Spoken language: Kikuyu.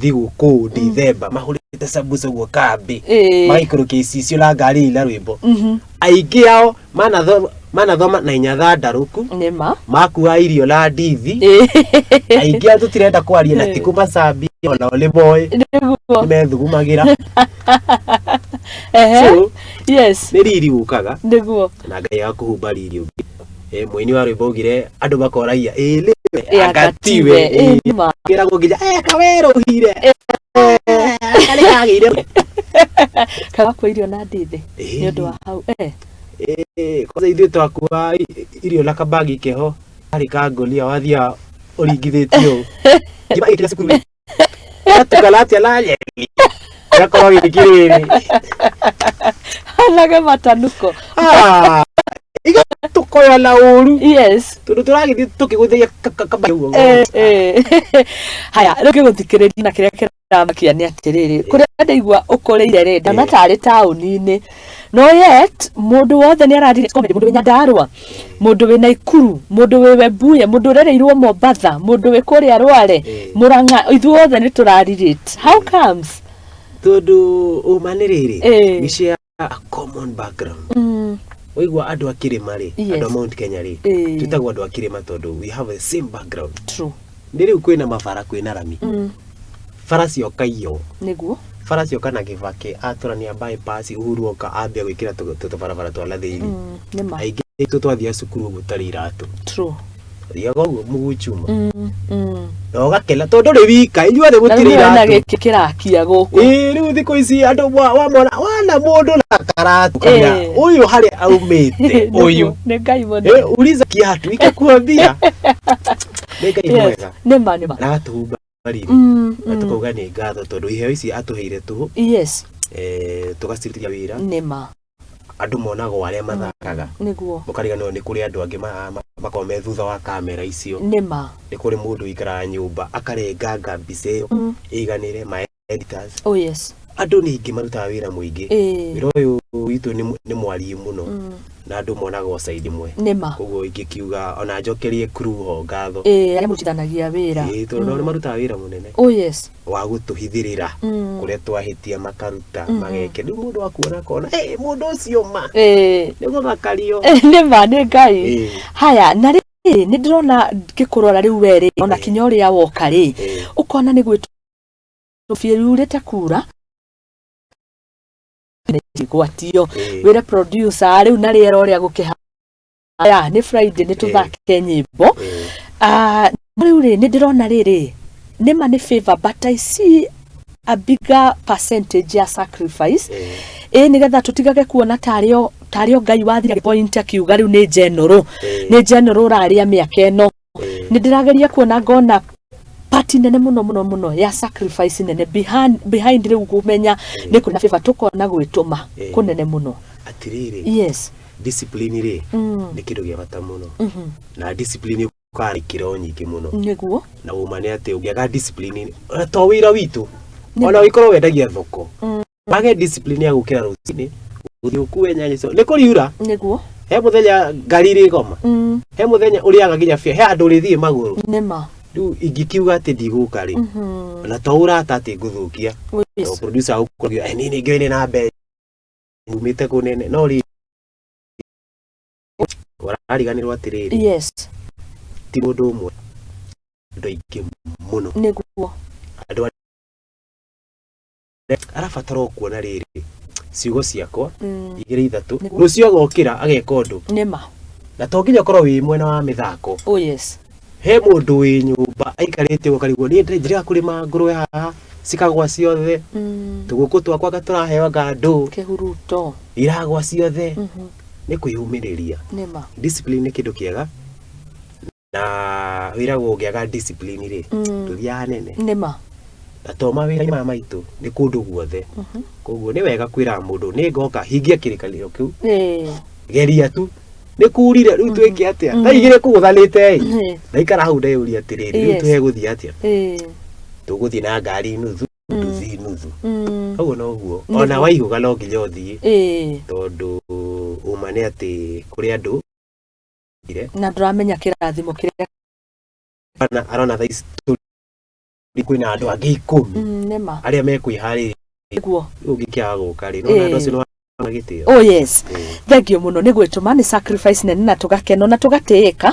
Thigũkũ Dithemba mahũrĩte sambusa ũguo kambĩ, magaikũrũkia icicio na ngari na rwĩmbo. Aingĩ ao manathoma na inyathandarũku. Nĩ ma. Makua irio na ndithi. Aingĩ ao tũtirenda kwaria na ti kũmacambia, onao nĩ moĩ. Nĩguo. Nĩ methugumagĩra. So nĩ riri ũkaga na Ngai agakũhumba riri ũngĩ. Mũini wa rwĩmbo augire andũ makoragia ĩ nĩwe Ĩ anga anga tiwe. tiwe. Ĩ nĩ ma. Kĩragwo nginya kawerũhire karĩ kagĩire. Kagakua irio na ndithi nĩ ũndũ wa hau. Kwanza ithuĩ twakua irio na kabagi keho karĩ ka ngũnia wathiaga ũringithĩtio ũũ. Ngima ĩgĩkinya cukuru ĩgatukana atĩa na nyeni ĩgakorwo gĩkĩrĩrĩ. Hanage matanuko. Ah, igatũkoya na ũru tondũ tũragĩthiĩ tũkĩgũithagia kabagi ũguo. Haya, rĩu ngĩgũthikĩrĩria na kĩrĩa kĩramakia nĩ atĩrĩrĩ, kũrĩa ndaigua ũkũrĩire rĩ, ndona tarĩ taũni-inĩ, no yet mũndũ wothe nĩ ararire comedy, mũndũ wĩ Nyandarũa, mũndũ wĩ Naikuru, mũndũ wĩ Webuye, mũndũ ũrereirwo Mombatha, mũndũ wĩ kũrĩa Rware, Mũrang'a, ithuothe nĩ tũra relate. How comes? Tondũ ũma nĩ rĩrĩ, we share a common background. Waigua andũ a kĩrĩma rĩ, andũ a Mount Kenya rĩ, twĩtagwo andũ a kĩrĩma tondũ we have the same background. Nĩ rĩu kwĩna mabara, kwĩna rami. Bara cioka iyo. Bara cioka na Kibaki atũrania bypass, Uhuru oka ambia gwĩkĩra tũbarabara twa na thĩinĩ. Nĩ ma. Aingĩ aitũ twathiaga cukuru ũguo ũtarĩ iratũ. Thiaga ũguo mũguu chuma. Na ũgakena tondũ ndũrĩ wika, inyuothe Na mũtirĩ rĩu wena iratũ. gĩkĩ kĩrakia gũkũ. Ĩĩ, rĩu thikũ ici andũ wamona wana mũndũ na karatũ kana ũyũ harĩa aumĩte ũyũ. Nĩ Ngai mũnene. Uliza kiatu ikakuambia. Nĩ Ngai mwega. Nĩ ma, nĩ ma. Na agatũhumba riri. Na tũkauga nĩ ngatho tondũ iheo ici atũheire tũhũ. Tũgacirutithia wĩra. Nĩ ma. Andũ monagwo arĩa mathakaga. Mũkariganĩrwo nĩ kũrĩ andũ angĩ makoragwo me thutha wa kamera icio. Nĩ ma. Nĩ kũrĩ mũndũ ũikaraga nyũmba akarenganga mbica ĩyo ĩiganĩre ma editors. Oh yes. Andũ nĩ aingĩ marutaga wĩra mũingĩ. Wĩra ũyũ witũ nĩ mwariĩ mũno. Na andũ monagwo side ĩmwe. Nĩ ma. Koguo ingĩkiuga ona njokerie crew ho ngatho. Arĩa mũrutithanagia wĩra. Ĩĩ, tondũ nao nĩ marutaga wĩra mũnene. Oh yes. Wa gũtũhithĩrĩra kũrĩa twahĩtia makaruta mageke. Rĩu mũndũ akuona akona, mũndũ ũcio ma. Nĩ gũthakario. Nĩ ma, nĩ Ngai. Haya, na rĩrĩ, nĩ ndĩrona ngĩkũrora rĩu we rĩ, ona kinya ũrĩa woka rĩ, ũkona nĩ gwĩtwo yurĩte kura gwatio wĩre producer rĩu na rĩera ũrĩa gũkĩha ya nĩ Friday nĩ tũthake nyĩmbo. Ah, rĩu rĩ, nĩ ndĩrona rĩrĩ, nĩ ma nĩ favor, but I see a bigger percentage ya sacrifice, ĩ nĩgetha tũtigage kuona tarĩo Ngai wathira point akiuga rĩu nĩ general, nĩ general ũrarĩa mĩaka ĩno. Nĩ ndĩrageria kuona ngona part nene mũno mũno mũno ya sacrifice nene behind rĩu kũmenya nĩ kũrĩ na favor, tũkona gwĩtũma kũnene mũno. Atĩrĩrĩ, discipline rĩ, nĩ kĩndũ gĩa bata mũno, na discipline ũkaga ikĩro nyingĩ mũno. Na ũma nĩ atĩ ũngĩaga discipline, ona to wĩra witũ, ona ũngĩkorwo wendagia thoko, wage discipline ya gũkĩra rũcinĩ gũthiĩ ũkue nyanya icio nĩ kũriura. He mũthenya ngari irĩgoma, he mũthenya ũrĩaga nginya bia, he andũ ũrĩthiĩ magũrũ. Nĩ ma. Rĩu ingĩkiuga atĩ ndigũka rĩ, ona to ũrata atĩ ngũthũkia. To producer agũkũragia, niĩ nĩ ngĩũĩ nĩ na mbeca umĩte kũnene, no rĩ ũrariganĩrwo atĩrĩrĩ, ti mũndũ ũmwe, andũ aingĩ mũno. Andũ arĩa arabatara o kuona rĩrĩ ciugo ciakwa igĩrĩ ithatũ, rũciũ agokĩra ageka ũndũ. Nĩ ma. Na to nginya ũkorwo wĩ mwena wa mĩthako. Oh yes. He mũndũ wĩ nyũmba aikarĩte ũguo akarigwo, niĩ njĩrĩga kũrĩma ngũrwe haha cikagwa ciothe, tũgũkũ twakwa anga tũraheo anga ndũ kĩhuruto iragwa ciothe. Nĩ kwĩyũmĩrĩria. Nĩ ma. Discipline nĩ kĩndũ kĩega, na wĩragwo ũngĩaga discipline rĩ, ndũthiaga nene. Nĩ ma. Na to mawĩra-inĩ maya maitũ, nĩ kũndũ guothe. Koguo nĩ wega kwĩra mũndũ nĩ ngoka hingia kĩrĩkanĩro kĩu. Geria tu nĩ kurire rĩu twĩke atĩa, thaa 2 kũgũthanĩte ĩ, ndaikara hau ndeyũria atĩrĩrĩ, rĩu tũhegũthiĩ atĩa? Tũgũthiĩ na ngari nuthu, nduthi nuthu. Ũguo noguo ona waihũga no nginya ũthiĩ, tondũ ũma nĩ atĩ kũrĩ andũ na ndũramenya kĩrathimo kĩrĩa arona thaa ici. Kwĩna andũ angĩ 10 Nĩma. arĩa mekwĩharĩria. Nĩguo. Rĩu ũngĩkĩaga gũka rĩ, nona andũ acio nĩ gĩtĩo. Oh yes. Thank you mũno nĩ gwĩtũma, nĩ sacrifice nene na tũgakeno na tũgatĩĩka.